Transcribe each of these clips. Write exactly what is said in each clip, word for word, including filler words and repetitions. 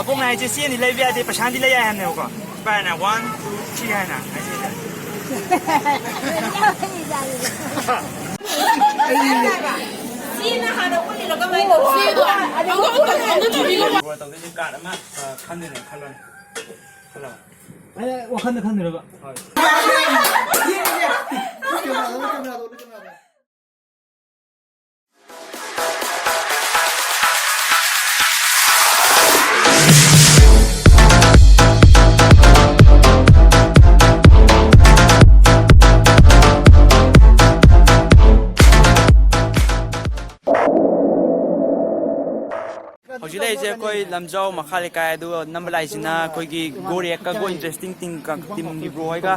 ꯈꯣꯡꯅ ꯍꯥꯏꯁꯦ ꯆꯦꯟꯗꯤ ꯂꯩꯕ ꯌꯥꯗꯦ, ꯄꯩꯁꯥꯗꯤ ꯂꯩ ꯌꯥꯏ ꯍꯥꯏꯕꯅꯦꯕꯀꯣ꯫ ꯏꯄꯥꯅ ꯋꯥꯟ, ꯇꯨ, ꯊ꯭ꯔꯤ ꯍꯥꯏꯅ ꯍꯥꯏꯁꯦ꯫ ꯕ꯭ꯔꯣ ꯇꯧꯗꯣꯏꯁꯦ ꯀꯥꯔꯠ ꯑꯃ, ꯑ, ꯈꯟꯗꯣꯏꯅꯦ, ꯈꯜꯂꯣꯅꯦ꯫ ꯈꯜꯂꯣ꯫ ꯑꯦ, ꯋꯥꯈꯜꯗ ꯈꯟꯗꯣꯏꯔꯕ? ꯍꯣꯏ꯫ ꯍꯧꯖꯤꯛ ꯂꯩꯔꯤꯁꯦ ꯑꯩꯈꯣꯏ ꯂꯝꯖꯥꯎ ꯃꯈꯥ ꯂꯩꯀꯥꯏ, ꯑꯗꯨꯒ ꯅꯝꯕ ꯂꯥꯛꯏꯁꯤꯅ ꯑꯩꯈꯣꯏꯒꯤ ꯒꯣ ꯔꯤꯌꯦꯛꯀ ꯒꯣ ꯏꯟꯇꯔꯦꯁꯇꯤꯡ ꯇꯤꯝ, ꯇꯤꯝꯒꯤ ꯕ꯭ꯔꯣ ꯍꯣꯏꯒ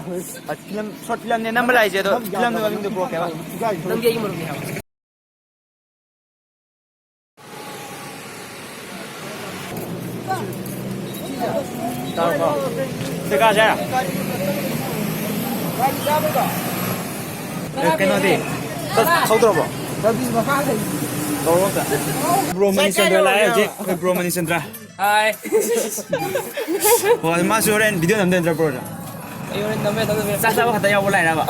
ꯐꯤꯂꯝ, ꯁꯣꯔꯠ ꯐꯤꯂꯝꯅꯦ ꯅꯝꯕ ꯂꯥꯛꯏꯁꯦ, ꯑꯗꯣ ꯐꯤꯂꯝꯗꯨ ꯃꯃꯤꯡꯗꯣ ꯕ꯭ꯔꯣ ꯀꯩꯕ? ꯅꯝꯒꯦ ꯑꯩꯒꯤ ꯃꯔꯨꯞꯅꯦ ꯍꯥꯏꯕ꯫ ꯇꯥꯔꯕꯣ? ꯁꯤ ꯀꯥꯁꯦ? ꯑꯦ, ꯀꯩꯅꯣꯗꯤ? ꯊꯧꯗ꯭ꯔꯕꯣ? ꯀꯧꯔꯣ ꯑꯝꯇ꯫ ꯕ꯭ꯔꯣ ꯃꯅꯤꯆꯟꯗ꯭ꯔ ꯂꯥꯛꯑꯦ ꯍꯧꯖꯤꯛ꯫ ꯑꯩꯈꯣꯏ ꯕ꯭ꯔꯣ ꯃꯅꯤꯆꯟꯗ꯭ꯔ꯫ ꯍꯥꯏ꯫ ꯍꯣꯏ, ꯃꯥꯁꯨ ꯍꯣꯔꯦꯟ ꯚꯤꯗꯤꯑꯣ ꯅꯝꯗꯣꯏ ꯅꯠꯇ꯭ꯔꯣ, ꯕ꯭ꯔꯣ? ꯑꯩ ꯍꯣꯔꯦꯟ ꯅꯝꯃꯦ, ꯅꯝꯃꯦ꯫ ꯆꯥꯛ ꯆꯥꯕ ꯈꯛꯇ ꯌꯥꯎꯕ ꯂꯥꯛꯏꯔꯕ?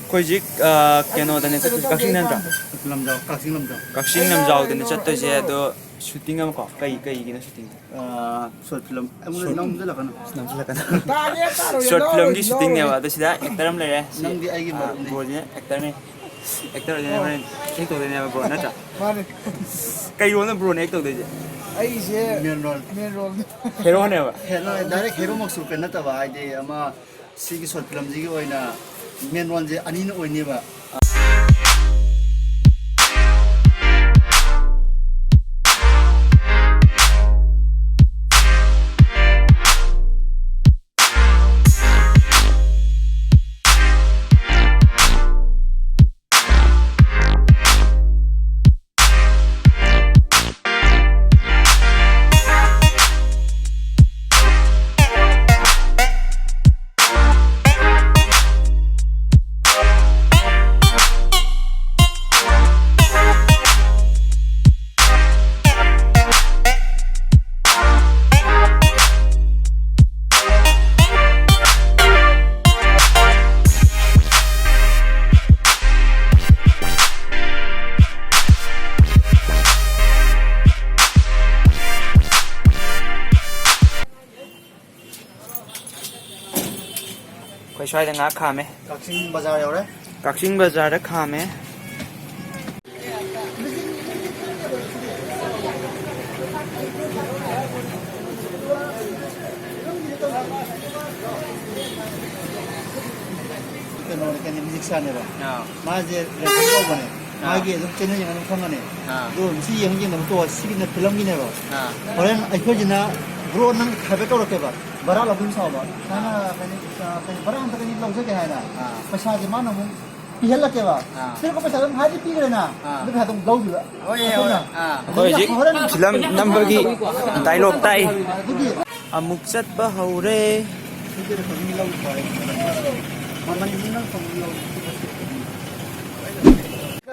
ꯑꯩꯈꯣꯏ ꯍꯧꯖꯤꯛ, ꯑ, ꯀꯩꯅꯣꯗꯅꯦ ꯆꯠꯇꯣꯏꯁꯦ, ꯀꯛꯆꯤꯡ ꯅꯠꯇ꯭ꯔꯥ? ꯂꯝꯖꯥꯎ, ꯀꯛꯆꯤꯡ ꯂꯝꯖꯥꯎ꯫ ꯀꯛꯆꯤꯡ ꯂꯝꯖꯥꯎꯗꯅꯦ ꯆꯠꯇꯣꯏꯁꯦ, ꯑꯗꯣ ꯁꯨꯇꯤꯡ ꯑꯃ ꯀꯣ, ꯀꯩ, ꯀꯩꯒꯤꯅꯣ ꯁꯨꯇꯤꯡ? ꯑ, ꯁꯣꯔꯠ ꯐꯤꯂꯝ꯫ ꯑꯩꯉꯣꯟꯗ ꯁꯣꯔꯠ ꯅꯝꯁꯤꯜꯂꯛꯀꯅꯨ꯫ ꯅꯝꯁꯤꯜꯂꯛꯀꯅꯨ꯫ ꯁꯣꯔꯠ ꯐꯤꯂꯝꯒꯤ ꯁꯨꯇꯤꯡꯅꯦꯕ, ꯑꯗꯣ ꯁꯤꯗ ꯑꯦꯛꯇꯔ ꯑꯃ ꯂꯩꯔꯦ꯫ ꯁꯤ, ꯅꯪꯗꯤ ꯑꯩꯒꯤ ꯑ, ꯃꯔꯨꯞꯅꯤ꯫ ꯕ꯭ꯔꯣꯁꯤꯅ ꯑꯦꯛꯇꯔꯅꯤ꯫ ꯑꯦꯛꯇꯔ ꯑꯣꯏꯗꯣꯏꯅꯦ, ꯍꯣꯔꯦꯟ ꯑꯦꯛ ꯇꯧꯗꯣꯏꯅꯦꯕ, ꯕ꯭ꯔꯣ, ꯅꯠꯇ꯭ꯔꯥ? ꯃꯥꯅꯦ꯫ ꯀꯩ ꯔꯣꯜꯅꯣ ꯕ꯭ꯔꯣꯅ ꯑꯦꯛ ꯇꯧꯗꯣꯏꯁꯦ? ꯑꯩꯁꯦ ꯃꯦꯟ ꯔꯣꯜ꯫ ꯃꯦꯟ ꯔꯣꯜꯅꯤ꯫ ꯍꯦꯔꯣꯅꯦꯕ? ꯍꯦꯔꯣ, ꯗꯥꯏꯔꯦꯛ ꯍꯦꯔꯣꯃꯛꯁꯨ ꯀꯩꯅꯣ ꯅꯠꯇꯕ, ꯍꯥꯏꯗꯤ ꯑꯃ ꯁꯤꯒꯤ ꯁꯣꯔꯠ ꯐꯤꯂꯝꯁꯤꯒꯤ ꯑꯣꯏꯅ ꯃꯦꯟ ꯔꯣꯜꯁꯦ ꯑꯅꯤꯅ ꯑꯣꯏꯅꯦꯕ꯫ ꯁ꯭ꯋꯥꯏꯗ ꯉꯥꯏꯍꯥꯛ ꯈꯥꯝꯃꯦ꯫ ꯀꯛꯆꯤꯡ ꯕꯖꯥꯔ ꯌꯧꯔꯦ꯫ ꯀꯛꯆꯤꯡ ꯕꯖꯥꯔꯗ ꯈꯥꯝꯃꯦ꯫ ꯀꯩꯅꯣꯅꯦ, ꯀꯩꯅꯣ, ꯃ꯭ꯌꯨꯖꯤꯛ ꯁꯥꯔꯅꯦꯕ꯫ ꯑꯥ꯫ ꯃꯥꯁꯦ ꯔꯦꯀꯣꯔꯗ ꯇꯧꯕꯅꯦ꯫ ꯑꯥ꯫ ꯃꯥꯒꯤ ꯑꯗꯨꯝ ꯆꯦꯅꯦꯜ ꯌꯦꯡꯉꯒ ꯑꯗꯨꯝ ꯈꯪꯉꯅꯤ꯫ ꯑꯥ꯫ ꯑꯗꯨ ꯁꯤ ꯌꯦꯡꯉ ꯌꯦꯡꯅꯕ ꯇꯣꯛꯑꯣ, ꯁꯤꯒꯤꯅ ꯐꯤꯂꯝꯒꯤꯅꯦꯕ꯫ ꯑꯥ꯫ ꯍꯣꯔꯦꯟ ꯑꯩꯈꯣꯏꯁꯤꯅ ꯕ꯭ꯔꯣ ꯅꯪ ꯈꯥꯏꯕꯦꯛ ꯇꯧꯔꯛꯀꯦꯕ꯫ ꯚꯔꯥ ꯂꯧꯕ ꯑꯗꯨꯝ ꯁꯥꯎꯕ꯫ ꯅꯪꯅ ꯀꯩꯅꯣ, ꯑ, ꯀꯩꯅꯣ, ꯚꯔꯥ ꯑꯝꯇ ꯀꯩꯅꯣ ꯂꯧꯖꯒꯦ ꯍꯥꯏꯅ꯫ ꯑꯥ꯫ ꯄꯩꯁꯥꯁꯦ ꯃꯥꯅ ꯑꯃꯨꯛ ꯄꯤꯍꯜꯂꯛꯀꯦꯕ꯫ ꯑꯥ꯫ ꯄꯤꯔꯛꯄ ꯄꯩꯁꯥꯗꯣ ꯑꯗꯨꯝ ꯍꯥꯏꯗꯤ ꯄꯤꯈ꯭ꯔꯦꯅ꯫ ꯑꯥ꯫ ꯑꯗꯨ ꯄꯩꯁꯥꯗꯣ ꯑꯃꯨꯛ ꯂꯧꯗꯣꯏꯕ꯫ ꯍꯣꯏ, ꯍꯣꯏ, ꯑꯩꯈꯣꯏꯅ꯫ ꯑꯥ꯫ ꯑꯩꯈꯣꯏ ꯍꯧꯖꯤꯛ ꯍꯣꯔꯦꯟ ꯐꯤꯂꯝ ꯅꯝꯕꯒꯤ ꯗꯥꯏꯂꯣꯛ ꯇꯥꯏ꯫ ꯑꯗꯨꯒꯤ ꯑꯃꯨꯛ ꯆꯠꯄ ꯍꯧꯔꯦ꯫ ꯃꯃꯜ ꯅꯪ ꯐꯪꯕ ꯂꯧ꯫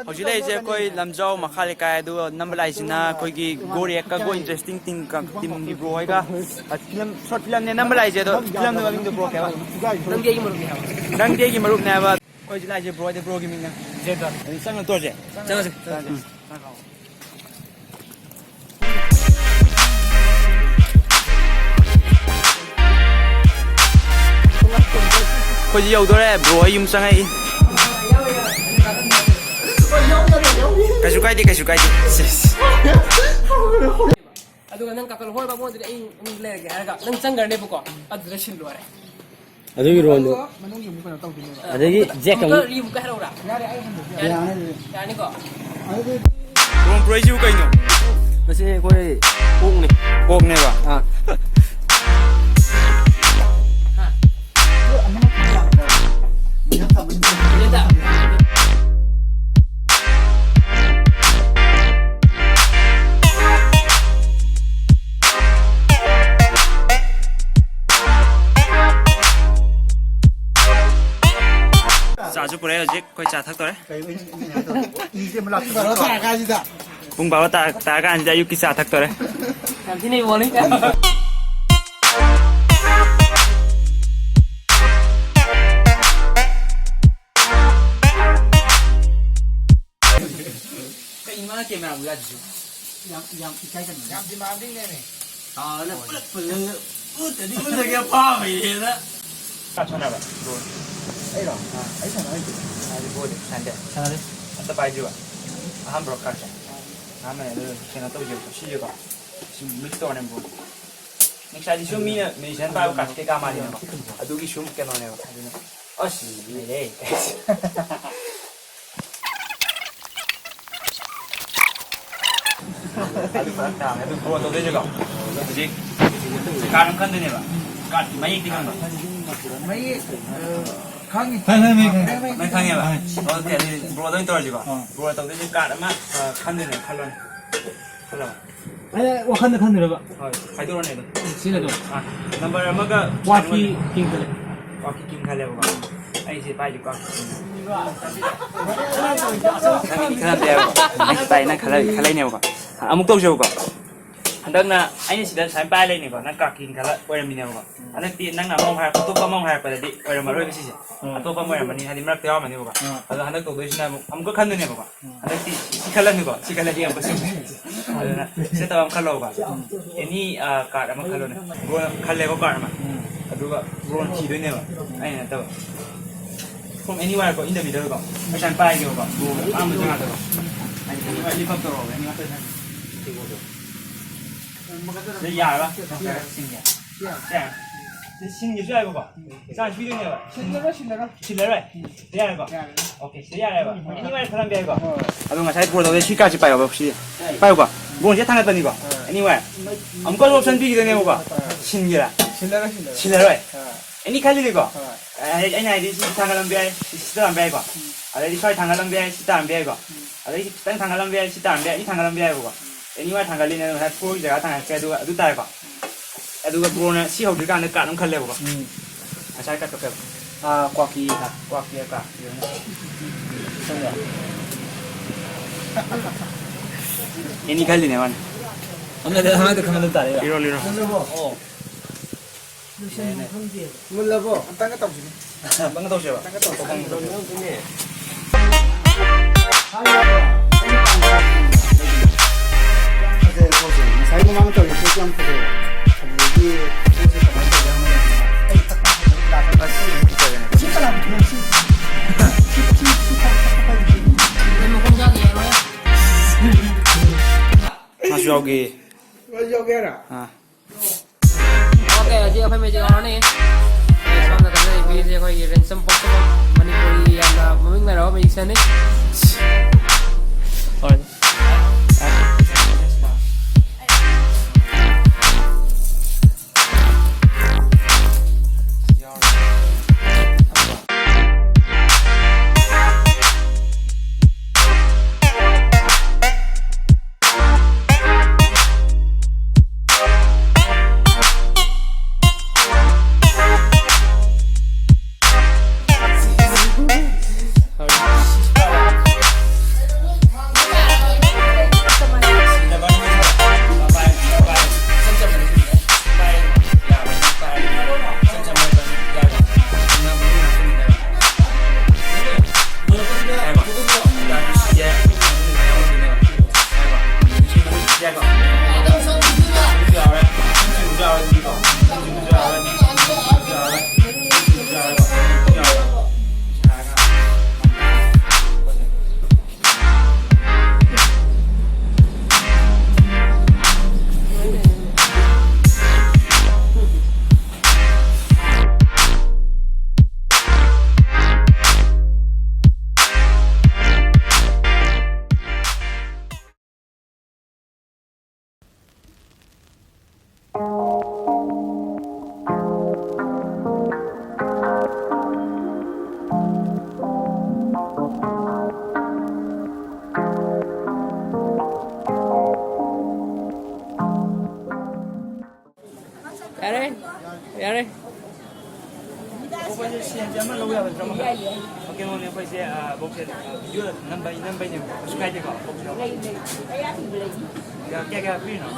ꯍꯧꯖꯤꯛ ꯂꯩꯔꯤꯁꯦ ꯑꯩꯈꯣꯏ ꯂꯝꯖꯥꯎ ꯃꯈꯥ ꯂꯩꯀꯥꯏ, ꯑꯗꯨꯒ ꯅꯝꯕ ꯂꯥꯛꯏꯁꯤꯅ ꯑꯩꯈꯣꯏꯒꯤ ꯒꯣꯔꯤ ꯑꯦꯛꯀ ꯒꯣ ꯏꯟꯇꯔꯦꯁꯇꯤꯡ ꯇꯤꯝ, ꯇꯤꯝꯒꯤ ꯕ꯭ꯔꯣ ꯍꯣꯏꯒ꯫ ꯐꯤꯂꯝ, ꯁꯣꯔꯠ ꯐꯤꯂꯝꯅꯦ ꯅꯝꯕ ꯂꯥꯛꯏꯁꯦ, ꯑꯗꯣ ꯐꯤꯂꯝꯗꯨ ꯃꯃꯤꯡꯗꯣ ꯕ꯭ꯔꯣ ꯀꯩꯕ? ꯅꯪꯗꯤ ꯑꯩꯒꯤ ꯃꯔꯨꯞꯅꯦ ꯍꯥꯏꯕ꯫ ꯑꯩꯈꯣꯏ ꯍꯧꯖꯤꯛ ꯂꯥꯛꯏꯁꯦ ꯕ꯭ꯔꯣ ꯍꯣꯏꯗ, ꯕ꯭ꯔꯣꯒꯤ ꯃꯤꯡꯅ꯫ ꯖꯦꯗꯟ꯫ ꯑꯗꯨ ꯆꯪꯉ ꯇꯣꯛꯑꯁꯦ꯫ ꯆꯪꯉꯁꯦ꯫ ꯎꯝ꯫ ꯑꯩꯈꯣꯏꯁꯨ ꯌꯧꯗꯣꯔꯦ, ꯕ꯭ꯔꯣ ꯍꯣꯏ ꯌꯨꯝ ꯆꯪꯉꯛꯏ꯫ ꯀꯩꯁꯨ ꯀꯥꯏꯗꯦ, ꯀꯩꯁꯨ ꯀꯥꯏꯗꯦ꯫ ꯁꯤꯁ꯫ ꯑꯗꯨꯒ ꯅꯪ ꯀꯥꯈꯠꯂꯣ, "ꯍꯣꯏ ꯕꯥꯕꯨ, ꯑꯗꯨꯗꯤ ꯑꯩ ꯑꯃꯨꯛ ꯂꯩꯔꯒꯦ" ꯍꯥꯏꯔꯒ ꯅꯪ ꯆꯪꯈ꯭ꯔꯅꯦꯕꯀꯣ, ꯑꯗꯨꯗ ꯁꯤꯜ ꯂꯣꯏꯔꯦ꯫ ꯑꯗꯨꯒꯤ ꯔꯣꯟꯗꯣ꯫ ꯃꯅꯨꯡꯒꯤ ꯑꯃꯨꯛ ꯀꯩꯅꯣ ꯇꯧꯗꯣꯏꯅꯦꯕ꯫ ꯑꯗꯒꯤ ꯖꯦꯛ ꯑꯃꯨꯛꯀ ꯑꯃꯨꯛ꯫ ꯔꯤꯑꯃꯨꯛꯀ ꯍꯥꯏꯔꯛꯎꯔꯥ? ꯌꯥꯔꯦ, ꯑꯩ ꯍꯟꯖꯒꯦ꯫ ꯌꯥꯔꯦ꯫ ꯌꯥꯔꯅꯤꯀꯣ? ꯑꯗꯨꯗꯤ ꯔꯣꯡ ꯄ꯭ꯔꯣꯏꯁꯤꯕꯨ ꯀꯩꯅꯣ? ꯃꯁꯤ ꯑꯩꯈꯣꯏ ꯑꯣꯛꯅꯤ꯫ ꯑꯣꯛꯅꯦꯕ? ꯑꯥ꯫ ꯍꯥ? ꯑꯗꯨ ꯑꯃꯅ ꯊꯝꯕ ꯌꯥꯒꯗ꯭ꯔꯥ? ꯃꯤꯅ ꯊꯝꯕ ꯌꯥꯒꯗ꯭ꯔꯥ? ꯆꯥꯁꯨ ꯄꯨꯔꯛꯑꯦ, ꯍꯧꯖꯤꯛ ꯑꯩꯈꯣꯏ ꯆꯥ ꯊꯛꯇꯣꯔꯦ꯫ ꯀꯩ ꯑꯣꯏꯅ ꯏꯁꯤꯡ ꯍꯥꯏꯗꯣ? ꯏꯁꯦ ꯑꯃ ꯂꯥꯛꯄ ꯕꯥꯔꯣ ꯇꯥꯔ ꯀꯥꯟꯁꯤꯗ꯫ ꯄꯨꯡ ꯕꯥꯔꯣ ꯇꯥ-, ꯇꯥꯔ ꯀꯥꯟꯁꯤꯗ ꯑꯌꯨꯛꯀꯤ ꯆꯥ ꯊꯛꯇꯣꯔꯦ꯫ ꯌꯥꯝ ꯊꯤꯅ ꯏꯕꯣꯅꯤ꯫ ꯀꯩ ꯃꯥ ꯀꯦꯃꯦꯔꯥꯕꯨ ꯌꯥꯗ꯭ꯔꯤꯁꯤꯕꯣ? ꯌꯥꯝ, ꯌꯥꯝ ꯏꯀꯥꯏꯒꯟꯕꯅꯦ꯫ ꯌꯥꯝ demanding ꯅꯦꯃꯦ꯫ ꯇꯥꯗꯅ ꯄꯨꯂꯞ ꯄꯨꯜꯂꯒ ꯎꯠꯇꯗꯤ ꯎꯠꯂꯒꯦ ꯐꯥꯕꯩꯅꯦꯅ꯫ ꯀꯥꯔꯗ ꯁꯥꯟꯅꯕ ꯕ꯭ꯔꯣ? ꯑꯩꯔꯣ? ꯑꯥ꯫ ꯑꯩ ꯁꯥꯟꯅ ꯍꯩꯇꯦ꯫ ꯁꯥꯟꯅꯗꯦ ꯕ꯭ꯔꯣꯗꯤ? ꯁꯥꯟꯅꯗꯦ꯫ ꯁꯥꯟꯅꯗꯦ꯫ ꯑꯝꯇ ꯄꯥꯏꯗ꯭ꯔꯤꯕ? ꯑꯍꯥꯟꯕꯔꯣ ꯀꯥꯔꯗꯁꯦ? ꯑꯍꯥꯟꯕꯅꯦ꯫ ꯑꯗꯨ ꯀꯩꯅꯣ ꯇꯧꯁꯦꯕꯀꯣ, ꯁꯤꯁꯦꯀꯣ, ꯁꯤ ꯃꯤꯛꯁ ꯇꯧꯔꯅꯦ ꯕ꯭ꯔꯣ꯫ ꯃꯤꯛꯁ ꯍꯥꯏꯗꯤ ꯁꯨꯝ ꯃꯤꯅ ꯃ꯭ꯌꯨꯖꯤꯁꯤꯌꯥꯟ ꯄꯥꯏꯕ ꯀꯥꯔꯗꯁꯦ ꯀꯩꯀꯥ ꯃꯥꯜꯂꯤꯅꯀꯣ, ꯑꯗꯨꯒꯤ ꯁꯨꯝ ꯀꯩꯅꯣꯅꯦꯕ꯫ ꯑꯗꯨꯅ ꯑꯁ ꯂꯩꯔꯦ꯫ ꯑꯗꯨ ꯐꯔꯛ ꯇꯥꯔꯦ꯫ ꯑꯗꯨ ꯕ꯭ꯔꯣ ꯇꯧꯗꯣꯏꯁꯦꯀꯣ, ꯍꯧꯖꯤꯛ ꯀꯥꯔꯗ ꯑꯃ ꯈꯟꯗꯣꯏꯅꯦꯕ꯫ ꯀꯥꯔꯗꯀꯤ ꯃꯌꯦꯛꯇꯤ ꯈꯪꯕ꯭ꯔꯣ? ꯃꯌꯦꯛ, ꯑ, ꯈꯪꯉꯤ꯫ ꯈꯪꯉꯤ, ꯈꯪꯉꯤ, ꯈꯪꯉꯤ꯫ ꯅꯪ ꯈꯪꯉꯦꯕ? ꯈꯪꯉꯤ꯫ ꯑꯣꯀꯦ, ꯑꯗꯨꯗꯤ ꯕ꯭ꯔꯣꯗ ꯑꯣꯏꯅ ꯇꯧꯔꯁꯤꯀꯣ꯫ ꯑꯥ꯫ ꯕ꯭ꯔꯣ ꯇꯧꯗꯣꯏꯁꯦ ꯀꯥꯔꯗ ꯑꯃ, ꯑ, ꯈꯟꯗꯣꯏꯅꯦ, ꯈꯜꯂꯣꯅꯦ꯫ ꯈꯜꯂꯣ꯫ ꯑꯩ ꯋꯥꯈꯜꯗ ꯈꯟꯗꯣꯏꯔꯕ? ꯍꯣꯏ, ꯍꯥꯏꯗꯣꯔꯛꯑꯣꯅꯦ ꯑꯗꯨꯝ꯫ ꯁꯤꯅ ꯑꯗꯨꯝ꯫ ꯑꯥ, ꯅꯝꯕꯔ ꯑꯃꯒ ꯋꯥꯀꯤ ꯀꯤꯡ ꯈꯜꯂꯦ꯫ ꯋꯥꯀꯤ ꯀꯤꯡ ꯈꯜꯂꯦꯕꯀꯣ꯫ ꯑꯩꯁꯦ ꯄꯥꯏꯁꯦ ꯋꯥꯀꯤ ꯀꯤꯡ꯫ ꯅꯪꯒꯤꯗꯤ ꯈꯜꯂꯝꯗꯦ ꯍꯥꯏꯕꯀꯣ꯫ ꯑꯩꯁꯦ ꯄꯥꯏ, ꯅꯪ ꯈꯜꯂ-, ꯈꯜꯂꯛꯏꯅꯦꯕꯀꯣ꯫ ꯑꯃꯨꯛ ꯇꯧꯁꯦꯕꯀꯣ꯫ ꯍꯟꯗꯛꯅ ꯑꯩꯅ ꯁꯤꯗ ꯁꯨꯃꯥꯏꯅ ꯄꯥꯏ ꯂꯩꯅꯤꯀꯣ, ꯅꯪ ꯀꯥꯀꯤꯡ ꯈꯜꯂ ꯑꯣꯏꯔꯝꯃꯤꯅꯦꯕꯀꯣ꯫ ꯍꯟꯗꯛꯇꯤ ꯅꯪꯅ ꯑꯃꯃꯨꯛ ꯍꯥꯏꯔꯛꯄ, ꯑꯇꯣꯞꯄ ꯑꯃꯃꯨꯛ ꯍꯥꯏꯔꯛꯄꯗꯗꯤ ꯑꯣꯏꯔꯝꯃꯔꯣꯏꯕ ꯁꯤꯁꯦ꯫ ꯎꯝ꯫ ꯑꯇꯣꯞꯄ ꯑꯃ ꯑꯣꯏꯔꯝꯃꯅꯤ, ꯍꯥꯏꯗꯤ ꯃꯔꯛꯇ ꯌꯥꯎꯔꯝꯃꯅꯤꯕꯀꯣ꯫ ꯎꯝ꯫ ꯑꯗꯣ ꯍꯟꯗꯛ ꯇꯧꯗꯣꯏꯁꯤꯅ ꯑꯃꯨꯛ, ꯑꯃꯨꯛꯀ ꯈꯟꯗꯣꯏꯅꯦꯕꯀꯣ꯫ ꯎꯝ꯫ ꯍꯟꯗꯛꯇꯤ ꯁꯤ ꯈꯜꯂꯅꯤꯀꯣ, ꯁꯤ ꯈꯜꯂꯗꯤ ꯑꯃꯨꯛꯀ ꯁꯤꯟꯗꯣꯏꯅꯦ꯫ ꯑꯗꯨꯅ ꯁꯤ ꯅꯠꯇꯕ ꯑꯃ ꯈꯜꯂꯣꯕ꯫ ꯎꯝ꯫ ꯑꯦꯅꯤ, ꯑ, ꯀꯥꯔꯗ ꯑꯃ ꯈꯜꯂꯣꯅꯦ꯫ ꯕ꯭ꯔꯣꯅ ꯈꯜꯂꯦꯀꯣ ꯀꯥꯔꯗ ꯑꯃ꯫ ꯎꯝ꯫ ꯑꯗꯨꯒ ꯕ꯭ꯔꯣꯅ ꯊꯤꯗꯣꯏꯅꯦꯕ, ꯑꯩꯅ ꯅꯠꯇꯕ꯫ From anywhere ꯀꯣ, in the middle ꯀꯣ꯫ ꯄꯩꯁꯥ ꯄꯥꯏꯒꯦꯕꯀꯣ꯫ ꯕ꯭ꯔꯣꯅ ꯑꯄꯥꯝꯕ ꯖꯒꯥꯗꯀꯣ꯫ Anywhere lift up ꯇꯧꯔꯛꯑꯣꯕ, anywhere꯫ ꯁꯤꯗ ꯌꯥꯔꯕ? ꯁꯤꯟꯒꯦ꯫ ꯁꯦ, ꯁꯤ ꯁꯤꯟꯒꯦꯁꯨ ꯌꯥꯏꯕꯀꯣ꯫ ꯆꯥꯟꯁ ꯄꯤꯗꯣꯏꯅꯦꯕ꯫ ꯁꯤꯜꯂꯔꯣꯏ, ꯁꯤꯜꯂꯔꯣꯏ꯫ ꯁꯤꯜꯂꯔꯣꯏ? ꯁꯤꯗ ꯌꯥꯔꯦꯀꯣ? ꯌꯥꯔꯦ꯫ ꯑꯣꯀꯦ, ꯁꯤꯗ ꯌꯥꯔꯦꯕ꯫ ꯎꯝ꯫ Anywhere ꯊꯥꯡꯒꯠꯂꯝꯕ ꯌꯥꯏꯀꯣ? ꯍꯣꯏ꯫ ꯑꯗꯣ ꯉꯁꯥꯏ ꯕ꯭ꯔꯣꯗ ꯁꯤ ꯀꯥꯔꯗꯁꯦ ꯄꯥꯏꯌꯣꯕ, ꯁꯤ꯫ ꯄꯥꯏꯌꯨꯀꯣ꯫ ꯕ꯭ꯔꯣꯁꯦ ꯊꯥꯡꯒꯠꯄꯅꯤꯀꯣ꯫ ꯍꯣꯏ꯫ Anywhere꯫ ꯑꯃꯨꯛꯀꯁꯨ ꯑꯣꯞꯁꯟ ꯄꯤꯈꯤꯗꯣꯏꯅꯦꯕꯀꯣ꯫ ꯍꯣꯏ꯫ ꯁꯤꯟꯒꯦꯔꯥ? ꯁꯤꯜꯂꯔꯣꯏ, ꯁꯤꯜꯂꯔꯣꯏ꯫ ꯁꯤꯜꯂꯔꯣꯏ? ꯍꯣꯏ꯫ ꯑꯦꯅꯤ ꯈꯜꯂꯤꯅꯤꯀꯣ? ꯍꯣꯏ꯫ ꯑꯩ-, ꯑꯩꯅ ꯍꯥꯏꯗꯤ ꯁꯤ ꯊꯥꯡꯒꯠꯂꯝꯕ ꯌꯥꯏ, ꯁꯤ, ꯁꯤ ꯊꯥꯡꯒꯠꯂꯝꯕ ꯌꯥꯏꯀꯣ? ꯎꯝ꯫ ꯑꯗꯩꯗꯤ ꯁ꯭ꯋꯥꯏ ꯊꯥꯡꯒꯠꯂꯝꯕ ꯌꯥꯏ, ꯁꯤ ꯇꯥꯔꯝꯕ ꯌꯥꯏꯀꯣ? ꯎꯝ꯫ ꯑꯗꯩꯗꯤ ꯈꯤꯇꯪ ꯊꯥꯡꯒꯠꯂꯝꯕ ꯌꯥꯏ, ꯁꯤ ꯇꯥꯔꯝꯕ ꯌꯥꯏ, ꯁꯤ ꯊꯥꯡꯒꯠꯂꯝꯕ ꯌꯥꯏꯕꯀꯣ? ꯎꯝ꯫ Anywhere ꯊꯥꯡꯒꯠꯂꯤꯅꯦ, ꯑꯗꯨ ꯉꯁꯥꯏ four ꯒꯤ ꯖꯒꯥ ꯊꯥꯡꯒꯠꯀꯦ, ꯑꯗꯨꯒ ꯑꯗꯨ ꯇꯥꯔꯦꯀꯣ? ꯎꯝ꯫ ꯑꯗꯨꯒ ꯕ꯭ꯔꯣꯅ ꯁꯤ ꯍꯧꯗ꯭ꯔꯤꯀꯥꯟꯗ ꯀꯥꯔꯗ ꯑꯃ ꯈꯜꯂꯦꯕꯀꯣ꯫ ꯎꯝ꯫ ꯉꯁꯥꯏ ꯀꯥꯔꯗ ꯀꯛꯈ꯭ꯔꯦꯕ꯫ ꯑꯥ, ꯀ꯭ꯋꯥꯀꯤ ꯍꯥꯏ-, ꯀ꯭ꯋꯥꯀꯤ ꯍꯥꯏꯕ꯭ꯔꯥ? ꯑꯦꯅꯤ ꯈꯜꯂꯤꯅꯦ ꯃꯥꯅ꯫ ꯑꯃꯗ ꯑꯃꯗ ꯈꯪꯍꯟꯗ ꯇꯥꯔꯦ꯫ ꯂꯤꯔꯣ, ꯂꯤꯔꯣ꯫ ꯑꯣ꯫ ꯃꯨꯜꯂꯕꯣ? ꯑꯝꯇꯪꯒ ꯇꯧꯁꯤꯅꯦ꯫ ꯑꯝꯇꯪꯒ ꯇꯧꯁꯦꯕ꯫ ꯑꯝꯇꯪꯒ ꯇꯧꯁꯤꯅꯦ꯫ ꯐꯖꯩ ꯄꯣꯠꯁꯦ꯫ ꯉꯁꯥꯏ ꯃꯃꯥꯡ ꯇꯧꯔꯤꯕ ꯄꯣꯠꯁꯦ ꯌꯥꯝ ꯐꯖꯩ꯫ ꯑꯗꯨꯗꯒꯤ ꯄꯣꯠꯁꯦ ꯀꯃꯥꯏꯅ ꯇꯧꯒꯦ ꯍꯥꯏꯕ ꯃꯇꯝꯗ ꯑꯩ ꯇꯛ ꯇꯛ ꯍꯦꯛꯇ ꯂꯥꯛꯄ꯫ ꯑꯁ, ꯌꯥꯎꯒꯦ꯫ ꯂꯣꯏ ꯌꯥꯎꯒꯦ ꯍꯥꯏꯔꯣ? ꯑꯥ꯫ ꯑꯣꯀꯦ, ꯍꯧꯖꯤꯛ ꯑꯩꯈꯣꯏ ꯃꯦꯖꯤꯛ ꯍꯧꯔꯅꯤ꯫ ꯁꯣꯝ ꯅꯥꯀꯟꯗ ꯏꯕꯤꯁꯦ ꯑꯩꯈꯣꯏꯒꯤ ꯔꯦꯟꯁꯝ ꯄꯣꯛꯁꯝ, ꯃꯅꯤꯄꯨꯔꯤ ꯌꯥꯝꯅ ꯃꯃꯤꯡ ꯂꯩꯔꯕ ꯃꯦꯖꯤꯛꯁꯤꯌꯥꯟꯅꯤ꯫ ꯍꯣꯏ꯫ ꯌꯥꯔꯦ, ꯌꯥꯔꯦ꯫ ꯑꯩꯈꯣꯏꯁꯦ ꯁꯦꯟꯁꯦ ꯑꯃ ꯂꯧ ꯌꯥꯒꯗ꯭ꯔꯥ ꯑꯃꯈꯛ? ꯌꯥꯏ, ꯌꯥꯏ꯫ ꯑꯣꯀꯦ, ꯃꯣꯃꯤ, ꯑꯩꯈꯣꯏꯁꯦ, ꯑ, ꯕꯣꯛꯁꯦ, ꯑ, ꯚꯤꯗꯤꯑꯣꯗ ꯅꯝꯕꯩ, ꯅꯝꯕꯩꯅꯦꯕꯀꯣ꯫ ꯀꯩꯁꯨ ꯀꯥꯏꯗꯦꯀꯣ, ꯕꯣꯛꯁ ꯌꯥꯎꯕ꯫ ꯂꯩ, ꯂꯩ꯫ ꯑꯌꯥꯕꯤꯕ ꯂꯩ꯫ ꯀꯌꯥ, ꯀꯌꯥ, ꯀꯌꯥ ꯄꯤꯔꯤꯅꯣ?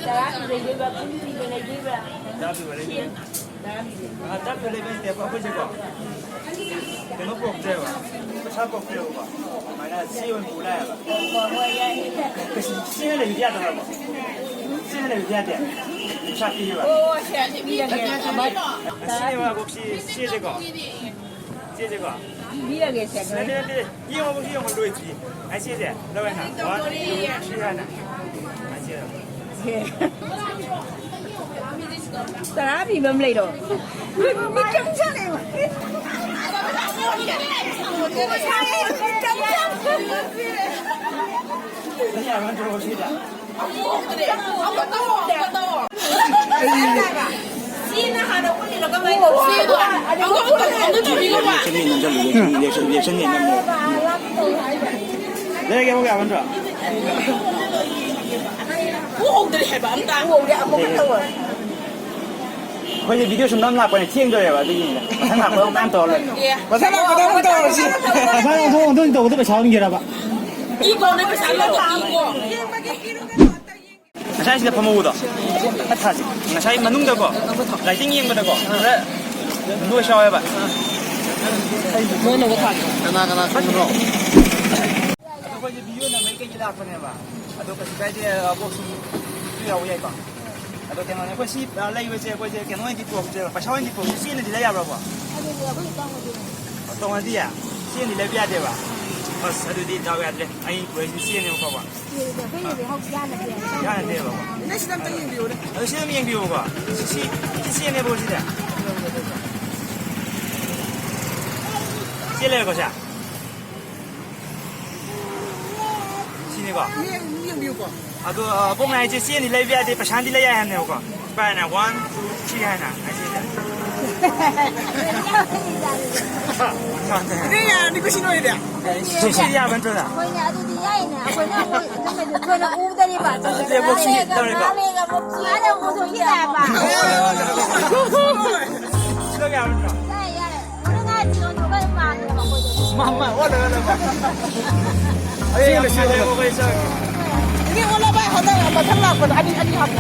ꯇꯔꯥ ꯄꯤꯕ ꯂꯩꯗꯣꯏꯕ, ꯀꯨꯟ ꯄꯤꯕ ꯂꯩꯗꯣꯏꯕ꯫ ꯇꯔꯥ ꯄꯤꯕ ꯂꯩꯗꯣꯏꯕ꯫ ꯁꯦꯝ꯫ ꯇꯔꯥ ꯄꯤꯕ꯫ ꯑ, ꯇꯔꯥ ꯄꯤꯕ ꯂꯩꯕ ꯅꯠꯇꯦ, ꯑꯩꯈꯣꯏꯁꯦꯀꯣ꯫ ꯀꯩꯅꯣ ꯄꯨꯔꯛꯇ꯭ꯔꯦꯕ꯫ ꯄꯩꯁꯥ ꯄꯨꯔꯛꯇ꯭ꯔꯦꯕꯀꯣ꯫ ꯑꯗꯨꯃꯥꯏꯅ ꯆꯦ ꯑꯣꯏꯅ ꯄꯨ ꯂꯥꯛꯑꯦꯕ꯫ ꯍꯣꯏ, ꯍꯣꯏ, ꯌꯥꯏ, ꯌꯥꯏ꯫ ꯀꯩꯁꯨ ꯆꯦ ꯑꯣꯏꯅ ꯂꯩꯕꯗꯤ ꯌꯥꯗꯕ꯭ꯔꯕ? ꯆꯦ ꯑꯣꯏꯅ ꯂꯩꯕꯗꯤ ꯌꯥꯗꯦ꯫ ꯄꯩꯁꯥ ꯄꯤꯕ꯫ ꯑꯣ, ꯁꯦ, ꯑꯁꯤ ꯄꯤꯔꯒꯦ꯫ ꯅꯠꯇꯦ, ꯅꯠꯇꯦ, ꯑꯃ꯫ ꯅꯠꯇꯦ꯫ ꯑꯁꯤꯅꯦꯕ ꯕꯣꯛꯁꯤ ꯆꯦꯁꯦꯀꯣ꯫ ꯆꯦꯁꯦꯀꯣ꯫ ꯄꯤꯕꯤꯔꯒꯦ, ꯁꯦ, ꯅꯠꯇꯦ, ꯅꯠꯇꯦ꯫ ꯌꯦꯡꯉꯣ, ꯌꯦꯡꯉꯣ, ꯂꯣꯏꯗ꯭ꯔꯤ꯫ ꯑꯁꯤꯁꯦ, ꯂꯧ ꯍꯥꯏꯅ꯫ One, two, three ꯍꯥꯏꯅ꯫ ꯑꯁꯤ ꯇꯔꯥ ꯄꯤꯕ ꯑꯃ ꯂꯩꯔꯣ? ꯃꯤꯆꯪ ꯆꯪꯉꯦꯕ꯫ ꯁꯤꯅ ꯍꯥꯟꯅ ꯎꯠꯂꯤꯔꯣ ꯀꯃꯥꯏꯅ ꯇꯧꯕꯅꯣ? ꯔꯤꯌꯦꯛꯁꯟ ꯌꯦꯡꯉꯝꯃꯣ꯫ ꯂꯩꯔꯒꯦ ꯑꯃꯨꯛ ꯌꯥꯕ ꯅꯠꯇ꯭ꯔꯣ? ꯎꯍꯧꯗ꯭ꯔꯦ ꯍꯥꯏꯕ ꯑꯝꯇ꯫ ꯎꯍꯧꯗꯦ, ꯑꯃꯨꯛꯀ ꯇꯧꯔꯣ꯫ ꯑꯩꯈꯣꯏꯁꯦ ꯚꯤꯗꯤꯑꯣ ꯁꯨꯝ ꯅꯝ ꯂꯥꯛꯄꯅꯦ, ꯊꯦꯡꯗꯣꯔꯦꯕ, ꯑꯗꯨꯒꯤꯅꯤꯗ꯫ ꯃꯊꯪ ꯂꯥꯛꯄꯗ ꯑꯃꯨꯛ ꯃꯌꯥꯝ ꯇꯧꯔ ꯂꯣꯏꯔꯦ꯫ ꯑꯦ꯫ ꯃꯊꯪ ꯂꯥꯛꯄꯗ ꯑꯃꯨꯛ ꯇꯧꯔꯁꯤ꯫ ꯃꯊꯪ ꯑꯣꯟꯊꯣꯛ ꯑꯣꯟꯊꯣꯛ ꯇꯧꯕꯗ ꯄꯩꯁꯥ ꯑꯣꯟꯒꯦꯔꯕ? ꯏ ꯀꯣꯟꯅ ꯄꯩꯁꯥ ꯂꯧꯊꯣꯛ, ꯏ ꯀꯣꯟ꯫ ꯉꯁꯥꯏ ꯁꯤꯗ ꯐꯝꯍꯧꯕꯗꯣ ꯈꯔ ꯊꯥꯁꯤ꯫ ꯉꯁꯥꯏ ꯃꯅꯨꯡꯗꯀꯣ, ꯂꯥꯏꯇꯤꯡ ꯌꯦꯡꯕꯗꯀꯣ, ꯈꯔ ꯅꯣꯏꯁ ꯌꯥꯎꯋꯦꯕ꯫ ꯃꯣꯏꯅ ꯑꯃꯨꯛ ꯊꯥꯒꯦ꯫ ꯀꯅꯥ ꯀꯅꯥ ꯈꯪꯕꯅꯣ? ꯑꯩꯈꯣꯏꯁꯦ ꯚꯤꯗꯤꯑꯣ ꯅꯝꯕꯩ ꯀꯩꯒꯤ ꯂꯥꯛꯄꯅꯦꯕ꯫ ꯑꯗꯣ ꯀꯩꯁꯨ ꯀꯥꯏꯗꯦ, ꯑꯕꯣꯛ ꯁꯨꯝ ꯌꯥꯎꯕ ꯌꯥꯏꯀꯣ꯫ ꯑꯗꯣ ꯀꯩꯅꯣꯅꯦ, ꯑꯩꯈꯣꯏ ꯁꯤ, ꯑ, ꯂꯩꯕꯁꯦ ꯑꯩꯈꯣꯏꯁꯦ ꯀꯩꯅꯣ ꯑꯣꯏꯅꯗꯤ ꯄꯨꯔꯛꯇꯦꯕ, ꯄꯩꯁꯥ ꯑꯣꯏꯅꯗꯤ ꯄꯨꯔꯛꯇꯦ꯫ ꯆꯦꯅꯗꯤ ꯂꯩ ꯌꯥꯕ꯭ꯔꯕꯣ? ꯑꯗꯨꯗꯤ ꯑꯩꯈꯣꯏ ꯇꯧꯅꯗꯦ꯫ ꯇꯧꯅꯗꯤꯌꯦ? ꯆꯦꯅꯗꯤ ꯂꯩꯕ ꯌꯥꯗꯦꯕ? ꯑꯁ, ꯑꯗꯨꯗꯤ ꯗꯥꯎ ꯌꯥꯗ꯭ꯔꯦ꯫ ꯑꯩ ꯄꯨꯔꯛꯏꯁꯤ ꯆꯦꯅꯦꯕꯀꯣ꯫ ꯌꯥꯅꯗꯦꯕꯀꯣ꯫ ꯏꯅꯦ, ꯁꯤꯗ ꯑꯝꯇ ꯌꯦꯡꯕꯤꯌꯨꯅꯦ꯫ ꯑꯗꯣ ꯁꯤ ꯑꯗꯨꯝ ꯌꯦꯡꯕꯤꯌꯨꯕꯀꯣ꯫ ꯁꯤ, ꯁꯤ, ꯁꯤ ꯆꯦꯅꯦꯕꯀꯣ ꯁꯤꯗꯤ꯫ ꯆꯦ ꯂꯩꯔꯦꯀꯣ ꯁꯦ? ꯁꯤꯅꯤꯀꯣ? ꯌꯦꯡ-, ꯌꯦꯡꯕꯤꯌꯨꯀꯣ꯫ ꯑꯗꯣ, ꯑ, ꯑꯕꯣꯛꯅ ꯍꯥꯏꯁꯦ ꯆꯦꯅꯤ ꯂꯩꯕ ꯌꯥꯗꯦ, ꯄꯩꯁꯥꯗꯤ ꯂꯩ ꯌꯥꯏ ꯍꯥꯏꯕꯅꯦꯕꯀꯣ꯫ ꯏꯄꯥꯅ one, two, three ꯍꯥꯏꯅ ꯍꯥꯏꯁꯦ꯫ ꯏꯅꯦ ꯌꯥꯔꯅꯤꯀꯣ ꯁꯤ ꯅꯣꯏꯗꯤ꯫ ꯁꯤ, ꯁꯤ ꯌꯥꯕ ꯅꯠꯇ꯭ꯔꯣ ꯅꯪ? ꯍꯣꯏꯅꯦ, ꯑꯗꯨꯗꯤ ꯌꯥꯏꯅꯦ꯫ ꯑꯩꯈꯣꯏꯅ ꯑꯃꯨꯛ ꯑꯗꯨꯝ ꯂꯩꯕ, ꯑꯩꯈꯣꯏꯅ ꯎꯗꯔꯤꯕ꯫ ꯑꯗꯨꯗꯤ ꯑꯃꯨꯛ ꯁꯤ ꯇꯧꯔꯦꯀꯣ? ꯉꯥꯏꯍꯥꯛ ꯂꯩꯔꯒ ꯑꯃꯨꯛ ꯁꯤ ꯍꯥꯏꯅ ꯑꯃꯨꯛ ꯊꯣꯛꯈꯤꯗꯥꯏꯕ? ꯁꯤꯗ ꯌꯥꯕ ꯅꯠꯇ꯭ꯔꯣ? ꯌꯥꯏ, ꯌꯥꯏ꯫ ꯍꯣꯔꯦꯟ ꯉꯥꯏꯍꯥꯛ ꯊꯤꯔꯣ, ꯑꯗꯨꯒ ꯑꯗꯨꯝ ꯃꯥꯡꯉꯦꯕ ꯑꯩꯈꯣꯏꯗꯗꯤ꯫ ꯃꯥ, ꯃꯥ, ꯑꯣꯜꯂꯣ, ꯑꯣꯜꯂꯣ, ꯑꯣꯜꯂꯣ꯫ ꯑꯩ ꯌꯥꯝ ꯅꯨꯡꯉꯥꯏꯖꯔꯦ, ꯑꯩꯈꯣꯏ ꯆꯥꯛ꯫ ꯏꯅꯦ, ꯑꯣꯜꯂꯣ ꯚꯥꯏ, ꯍꯟꯗꯛ ꯃꯊꯪ ꯂꯥꯛꯄꯗ ꯑꯅꯤ, ꯑꯅꯤ ꯍꯥꯞꯄꯣ꯫